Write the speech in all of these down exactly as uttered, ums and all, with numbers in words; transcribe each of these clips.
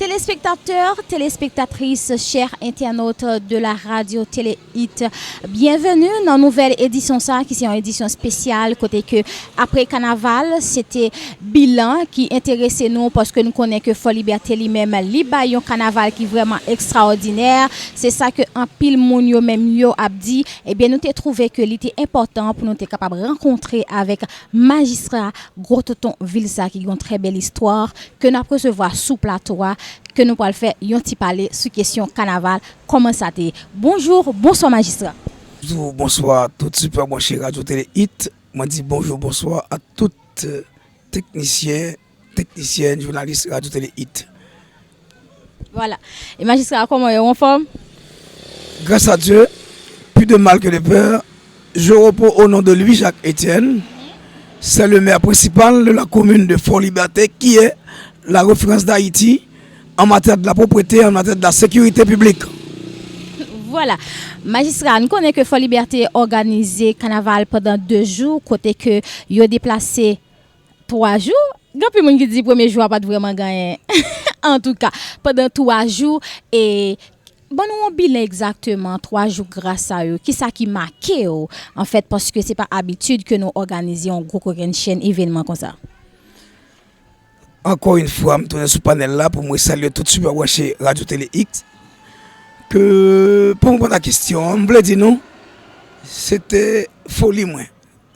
Téléspectateurs, téléspectatrices, chers internautes de la radio Télé Hit, byenveni nan nouvèl edisyon sa a ki se yon edisyon espesyal kote ke apre kanaval se te bilan ki enterese nou paske nou konnen ke Fò Libète li menm li bay yon kanaval ki vrèman ekstraòdinè. Se sa ke anpil moun yo menm yo ap di. Ebyen nou te twouve ke li te enpòtan pou nou te kapab rankontre avèk majistra Gwo Tonton vil sa ki gen yon trè bèl istwa ke n ap resevwa sou plato a, ke nou pral fè yon ti pale sou kesyon kanaval, kòman sa te ye. Bonjou, bonswa majistra. Bonjou, bonswa tout sipè branche Radyo Tele It. Mwen di bonjou, bonswa a tout, euh, teknisyen, teknisyèn, jounalis Radyo Tele It. Vwala. E majistra, kòman w ye? Ou anfòm? Grâce à Dieu, plus de mal que de peur, je réponds au nom de Louis-Jacques Etienne. C'est le maire principal de la commune de Fort-Liberté qui est la référence d'Haïti en matière de la propreté, en matière de la sécurité publique. Vwala. Majistra, nou konnen ke Fò Libète òganize kanaval pandan de jou, kote ke yo deplase twa jou. Gen anpil moun ki di premye jou a pa t vrèman gen anyen. Antouka, pandan twa jou, e ban nou yon bilan egzakteman twa jou gras sa yo. Kisa ki make w, anfèt, paske se pa abitid ke nou òganize yon gwo kokennchenn evènman konsa. Ankò yon fwa, m tounen sou panèl la pou mwen salye tout sipè branche Radyo Tele It. Ke, pou reponn a kesyon an, m vle di nou, se te foli mwen.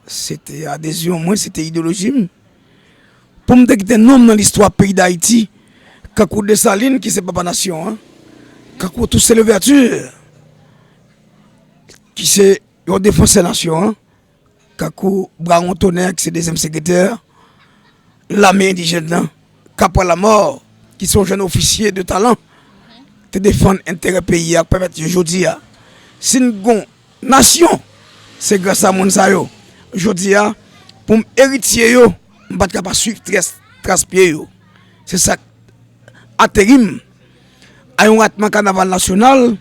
Se te adezyon mwen, se te ideyoloji m. Pou m te kite non m nan listwa peyi Dayiti, kankou Desalin ki se papa nasyon an, kankou Toussaint Louverture ki se yon defansè nasyon an, kankou Brawon Tonè ki se dezyèm sekretè lame endijèn nan, Kapwa Lamò ki se yon jèn ofisye de talan, te defann enterè peyi a, k pèmèt yo jodi a, si n gon nasyon, se gras a moun sa yo. Jodi a, pou m eritye yo, m pa t ka pa swiv tras, tras pye yo. Se sa k ateri m a yon ratman kanaval nasyonal,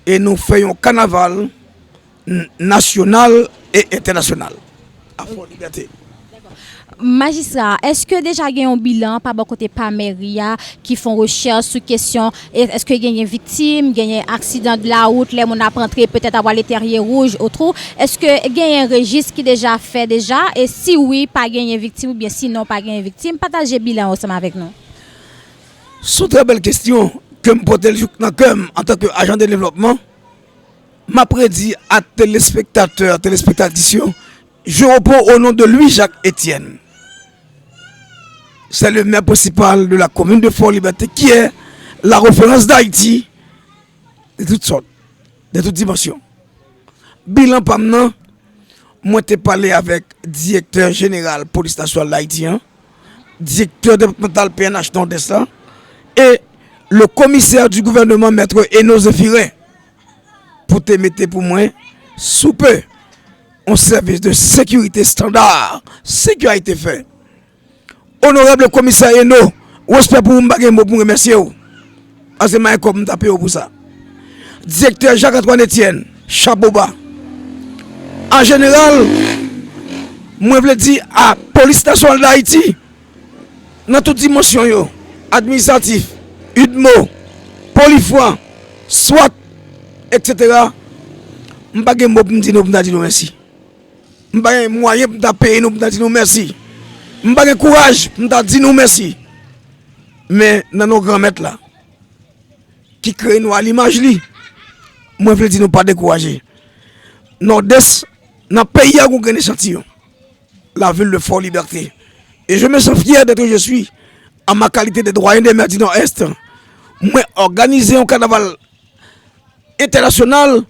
e nou fè yon kanaval n-, nasyonal e entènasyonal. A Fò Libète. Majistra, èske deja gen yon bilan pa bò kote pa mèri a ki fè yon rechèch sou kesyon, e èske genyen viktim, genyen aksidan de la wout, lè moun ap rantre petèt ap pral Tèrye Wouj, otrou? Èske genyen rejis ki deja fè deja? E si wi, pa genyen viktim oubyen sinon pa genyen viktim, pataje bilan ansanm avèk nou. Se yon trè bèl kesyon ke m pote l jouk nan kè m antanke ajan de devlòpman. M ap redi a telespektatè, telespektatris yo, je réponds au nom de Louis-Jacques Etienne. C'est le maire principal de la commune de Fort-Liberté, qui est la référence d'Haïti de toutes sortes, de toutes dimensions. Bilan pa m nan, mwen te pale avèk direktè jeneral Polis Nasyonal Dayiti an, direktè depatmantal P N H Nòdès la, e le commissaire du gouvernement, Maître Eno Zéphirin, pou te mete pou mwen, sou pe, yon sèvis de sekirite estanda, sekirite fè. Onorab komisè Eno, respè pou ou, m pa gen mo pou m remèsye w. Paske m pa gen kòb m ta peye w pou sa. Direktè Jacques Antoine Etienne, chapo ba. An jeneral, mwen vle di a Polis Nasyonal Dayiti, nan tout dimansyon yo, administratif, idmo, polifran, swat, etsetera, m pa gen mo pou m di nou, pou m ta di nou mèsi. M pa gen mwayen pou m ta peye nou, pou m ta di nou mèsi. M pa gen kouraj pou m ta di nou mèsi. Men, nan non Granmèt la, ki kreye nou a limaj li, mwen vle di nou pa dekouraje. Nòdès, nan peyi a, gon grenn echantiyon. La ville de Fort-Liberté. Et je me sens fier d'être où je suis, en ma qualité de doyen des maires du Nord-Est. Mwen òganize yon kanaval entènasyonal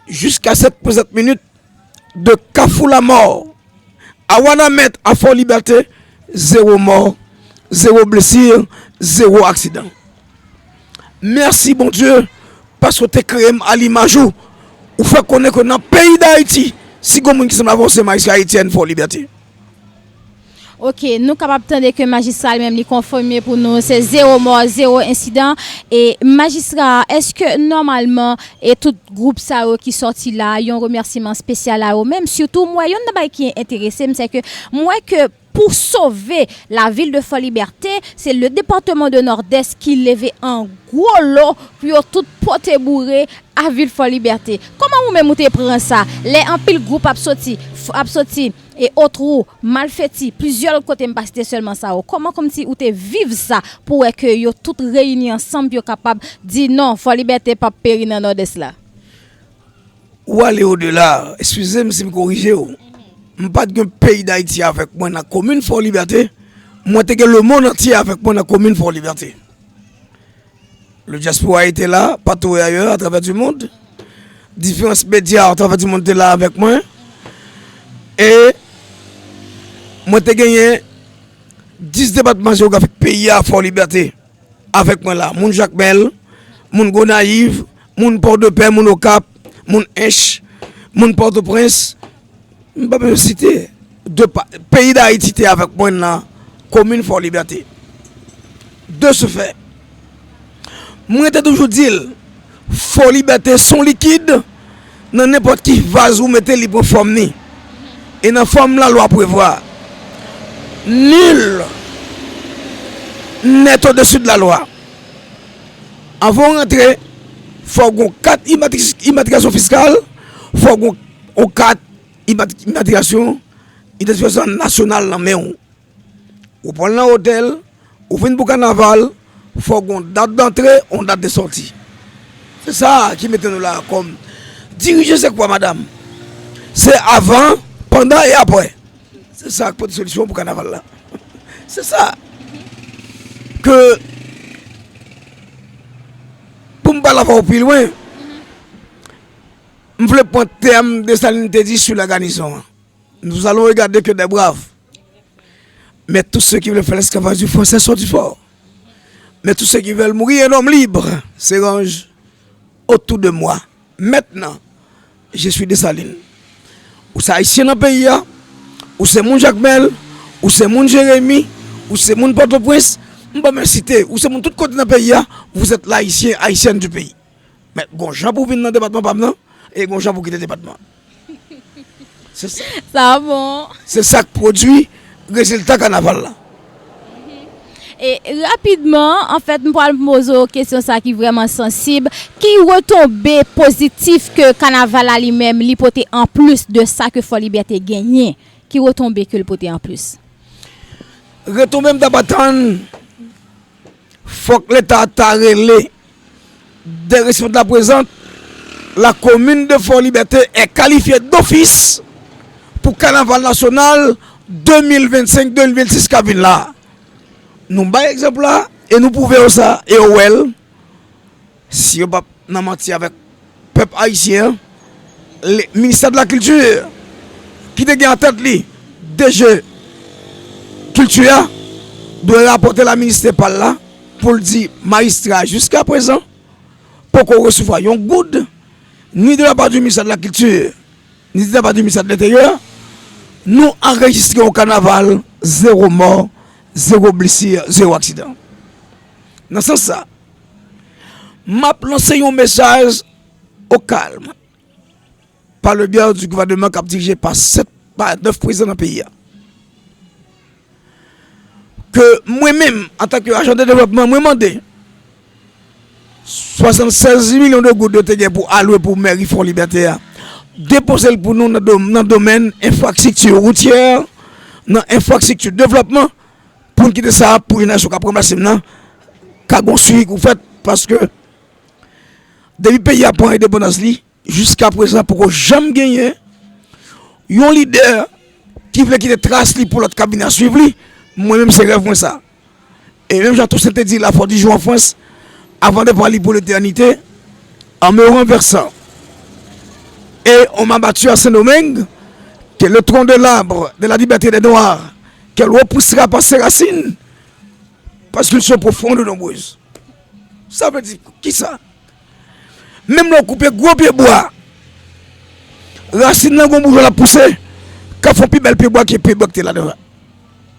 jiska sèt prezant minit de Kafou Lamò a Wanament a Fò Libète, zewo mò, zewo blesi, zewo aksidan. Mèsi Bondye, paske w te kreye m a limaj ou. Ou fè konnen ke nan peyi Dayiti, si gon moun ki sanble avè w, se Majistra Etienne Fò Libète. Ok, nou kapab tande ke majistra li menm li konfime pou nou se zewo mò, zewo ensidan. E majistra, èske nòmalman e tout gwoup sa yo ki sòti la, yon remèsiman espesyal a yo menm? Sitou, m wè youn nan bagay ki enterese m, se ke m wè ke pou sove lavil de Fò Libète, se le département de Nòdès ki leve an gwo lo pou yo tout pote boure a vil Fò Libète. Kòman ou menm ou te pran sa? Lè anpil gwoup ap soti, ap soti e Otwou, Malfeti, plizyè lòt kote, m pa site sèlman sa yo. Kòman kòmsi ou te viv sa pou wè ke yo tout reyini ansanm pou yo kapab di non, Fò Libète p ap peri nan Nòdès la? Ou ale odela, eskize m si m korije w. M pa t gen peyi Dayiti avèk mwen nan komin Fò Libète, mwen te gen lemonn antye avèk mwen nan komin Fò Libète. Le diaspora était là, partout et ailleurs, à travers du monde. Diferans medya atravè di mond te la avèk mwen. E mwen te genyen dis depatman jewografik peyi a, Fò Libète, avèk mwen la. Moun Jakmèl, moun Gonayiv, moun Pòdepè, moun Okap, moun Ench, moun Pòtoprens, m pa menm site, de pa, peyi Dayiti te avèk mwen nan komin Fò Libète. De ce fait, mwen te toujou di l, Fò Libète se yon likid nan nenpòt ki vaz ou mete li pran fòm ni. E nan fòm lalwa prevwa. Nul n'est au-dessus de la loi. Anvan w rantre, fò w gen yon kat imatrikilasyon fiskal, fò w gen yon kat imatrikilasyon idantifikasyon nasyonal nan men w. Ou pran l nan otèl, ou vin pou kanaval, fò w gen yon dat dantre, yon dat de sòti. Se sa ki mete nou la kòm dirijan se kwa madanm? Se avan, pandan e aprè. Se sa k pote solisyon pou kanaval la. Se sa. Ke pou m pale avè w pi lwen, m vle pran tèm Desalin te di sou la garnizon an. Nous allons regarder que des braves. Mais tous ceux qui veulent faire l'esclavage du français sont du fort. Mais tous ceux qui veulent mourir un homme libre se rangent autour de moi. Maintenant, je suis Desalin. Ou se ayisyen nan peyi a, ou se moun Jakmèl, ou se moun Jeremi, ou se moun Pòtoprens, m pa menm site, ou se moun tout kote nan peyi a, vous êtes l'haïtien, haïtienne du pays. Men gon jan pou vin nan depatman pa m nan, e gon jan pou kite depatman. Se sa. Sa bon. Se sa k pwodui rezilta kanaval la. E rapidman, anfèt, m pral poze w kesyon sa ki vrèman sansib. Ki retonbe pozitif ke kanaval la li menm li pote anplis de sa ke Fò Libète genyen? Ki retonbe ke l pote anplis? Retonbe m t ap atann, fòk Leta ta rele des responsables présents, la commune de Fort Liberté est qualifiée d'office pour carnaval national deux mille vingt-cinq, deux mille vingt-six k ap vin la. Nou bay egzanp la e nou pwouve yo sa e yo wè l. Si yo p ap nan manti avèk pèp ayisyen an, le, ministè de la kilti ki te gen an tèt li D G kilti a dwe rapòte la ministè pa l la pou l di majistra jiskaprezan poko resevwa yon goud ni de la pa di ministè de la kilti ni de la pa di ministè de lenteryè. Nou anrejistre yon kanaval, zewo mò, zewo blesi, zewo aksidan. Nan sans sa, m ap lanse yon mesaj o kalm pa le byen di gouvèneman k ap dirije pa sèt, pa nèf prezidan nan peyi a. Ke mwen menm, antanke ajan de devlopman, mwen mande swasannsèz milyon de goud yo te gen pou alwe pou mèri Fò Libète a, depoze l pou nou nan do, nan domèn enfrastrikti woutyè, nan enfrastrikti devlopman, pou n kite sa pou jenerasyon k ap ranplase m nan ka gon swivi k ou fèt, paske depi peyi a pran endepandans li, jiskaprezan poko janm genyen yon lidè ki vle kite tras li pou lòt k ap vini a swiv li. Mwen menm se rèv mwen sa. E menm jan Toussaint te di la fò di jou an Frans, avant de parler pour l'éternité, en me renversant et on m'a battu à Saint-Domingue, que le tronc de l'arbre de la liberté des Noirs, qu'elle repoussera par ses racines, parce qu'ils sont profondes et nombreuses. Sa vle di kisa? Menm lè w koupe gwo pye bwa, rasin nan gon boujwa l ap pouse, k ap fè yon pi bèl pye bwa ke pye bwa ki te ladan an.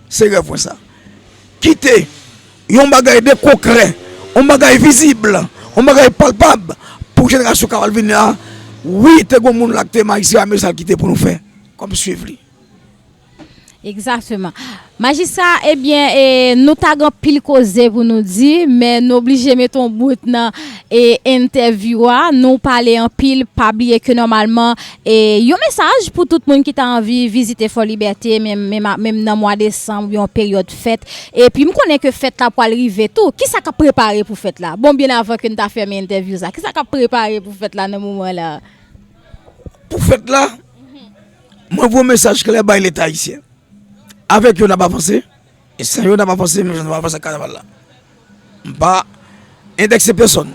Se rèv mwen sa. Kite yon bagay de konkrè, yon bagay vizib, yon bagay palpab pou jenerasyon k ap al vini a. Wi, te gon moun la ki te majistra, men sa l kite pou nou fè kòm swiv li. Egzakteman. Majistra, ebyen, e, nou ta gen anpil koze pou nou di, men nou oblije mete yon bout nan, e, entèvyou a. Nou pale anpil, pa bliye ke nòmalman, e, yon mesaj pou tout moun ki ta anvi vizite Fò Libète, menm, menm, menm nan mwa desanm, yon peryòd fèt. Epi m konnen ke fèt la pral rive tou. Kisa k ap prepare pou fèt la? Bon, byen avan ke n ta fèmen entèvyou sa, kisa k ap prepare pou fèt la nan moman la? Pou fèt la, mwen voye mesaj klè bay Leta ayisyen. Avèk yo n ap avanse, e san yo n ap avanse, menm jan n ap avanse ak kanaval la. M pa endekse pèsòn.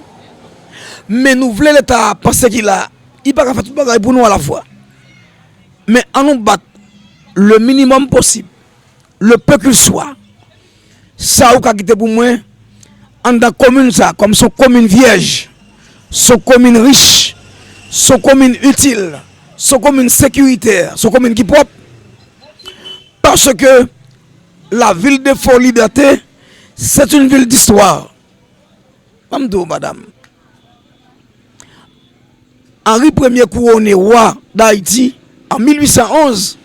Men nou vle Leta panse ki la, li pa ka fè tout bagay pou nou alafwa. Men ann nou bat le minimum posib, le peu qu'il soit. Sa ou ka kite pou mwen, anndan komin sa, kòm se yon komin vyèj, se yon komin rich, se yon komin itil, se yon komin sekiritè, se yon komin ki pwòp. Parce que la ville de Fort-Liberté, c'est une ville d'histoire. Ban m di w, madanm, Henri Premye kouwone wa Dayiti an mil uit san onz,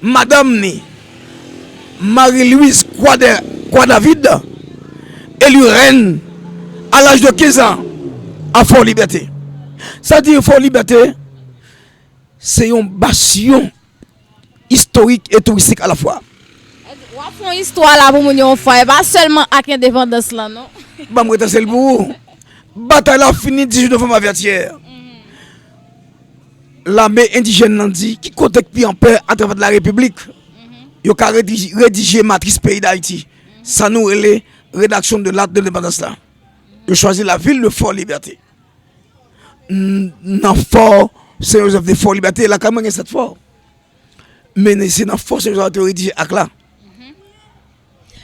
madanm ni, Marie-Louise Croix de, Croix David, élue reine à l'âge de quinze ans à Fort-Liberté. Sa di Fort-Liberté, se yon basyon istorik e touristik alafwa. W ap fè yon istwa la pou moun yo yon fwa, e pa sèlman ak endepandans lan, non. Ban m retranse l pou ou. Batay la fini dizuit novanm a Vètyè. Lame endijèn nan di ki kote k pi anpè atravè la repiblik. Yo ka redije, redije matris peyi Dayiti. Sa nou rele rédaction de l'acte d'indépendance la. Yo chwazi la ville de Fort-Liberté. N-, nan Fò Sen Jozèf de Fò Libète, lakay mwen gen sèt fò. Men se nan Fò Sen Jozèf yo te redije ak la.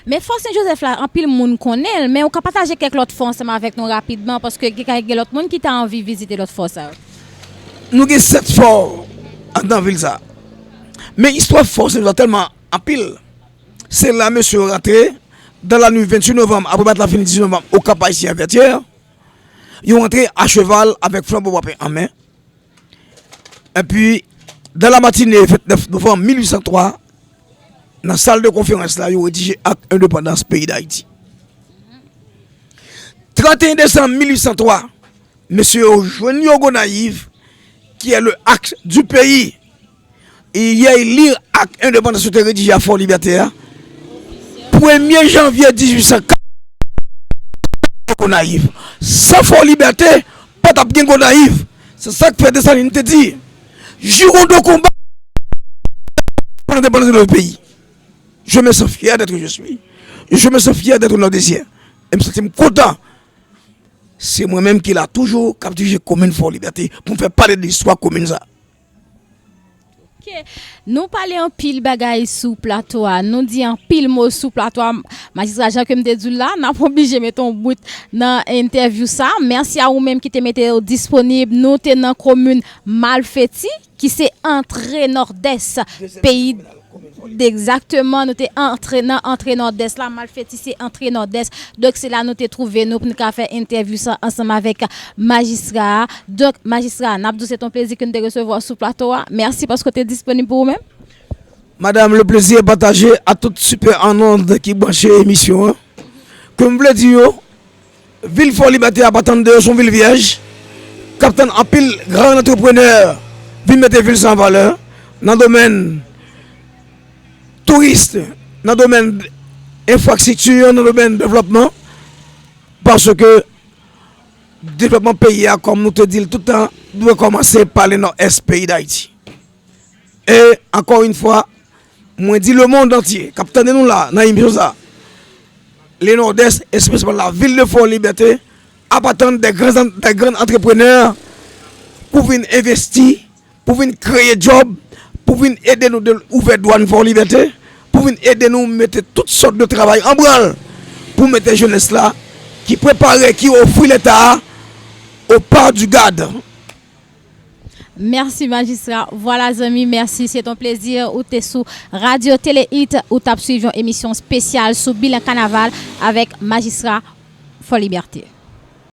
Men Fò Sen Jozèf la, anpil moun konnen l, men ou ka pataje kèk lòt fò ansanm avèk nou rapidman, paske gen, gen lòt moun ki ta anvi vizite lòt fò sa yo. Nou gen sèt fò anndan vil sa. Men istwa Fò Sen Jozèf tèlman anpil. Se la mesye yo rantre, dans la nuit vingt-huit novembre, apre batay la fini dizuit novanm, o Kap Ayisyen a Vètyè. Yo rantre a cheval avèk flanbo bwa pen an men. Epi, dans la matinée vingt-neuf novembre mille huit cent trois, nan sal de konferans la, yo redije ak endepandans peyi Dayiti. Trant et un décembre mille huit cent trois, mesye yo jwenn yo Gonayiv, qui est le axe du pays. Yè li ak endepandans yo te redije a Fò Libète a. Premye janvye dizuit san kat, Gonayiv. San Fò Libète, pa t ap gen Gonayiv. Se sa k fè Desalin te di, jurons de combat pour l'indépendance de notre pays. Je me sens fier d'être je suis. Je me sens fier d'être nordésien. E m santi m kontan. Se mwen menm ki la toujou, k ap dirije komin Fò Libète, pou m fè pale de istwa komin sa. Ok. Nou pale anpil bagay sou plato a. Nou di anpil mo sou plato a. Majistra, jan ke m te di w la, n ap oblije mete yon bout nan entèvyou sa. Mèsi a ou menm ki te mete w disponib. Nou te nan komin Malfeti, ki se antre Nòdès peyi. Egzakteman, nou te antre nan antre Nòdès la. Malfeti se antre Nòdès. Donk, se la nou te twouve nou pou n ka fè entèvyou sa ansanm avèk majistra a. Donk, majistra, n ap di w se t on plezi ke n te resevwa w sou plato a. Mèsi paske w te disponib pou ou menm. Madame, le plaisir est partagé à tout Super en Ondes ki branche emisyon an. Ke m vle di yo, vil Fò Libète a pa tann de yo, se yon vil vyèj, k ap tann anpil gran antreprenè vin mete vil sa an valè, nan domèn touris, nan domèn enfrastrikti, nan domèn devlòpman, paske devlòpman peyi a, kòm nou te di l tout tan, dwe kòmanse pa le Nòdès peyi Dayiti. E, ankò yon fwa, mwen di lemonn antye k ap tande nou la nan emisyon sa, le Nòdès, espesyalman la vil de Fò Libète, ap atann de gran, de gran antreprenè pou vin envesti, pou vin kreye djòb, pou vin ede nou de ouvè dwàn Fò Libète, pou vin ede nou mete tout sòt de travay an branl, pou mete jenès la ki prepare, ki ofri Leta a au pas du garde. Mèsi, majistra. Vwala, zanmi, mèsi. Se t on plezi. Ou te sou Radio Télé Hit, ou t ap swiv yon emisyon espesyal sou bilan kanaval avèk majistra Fò Libète.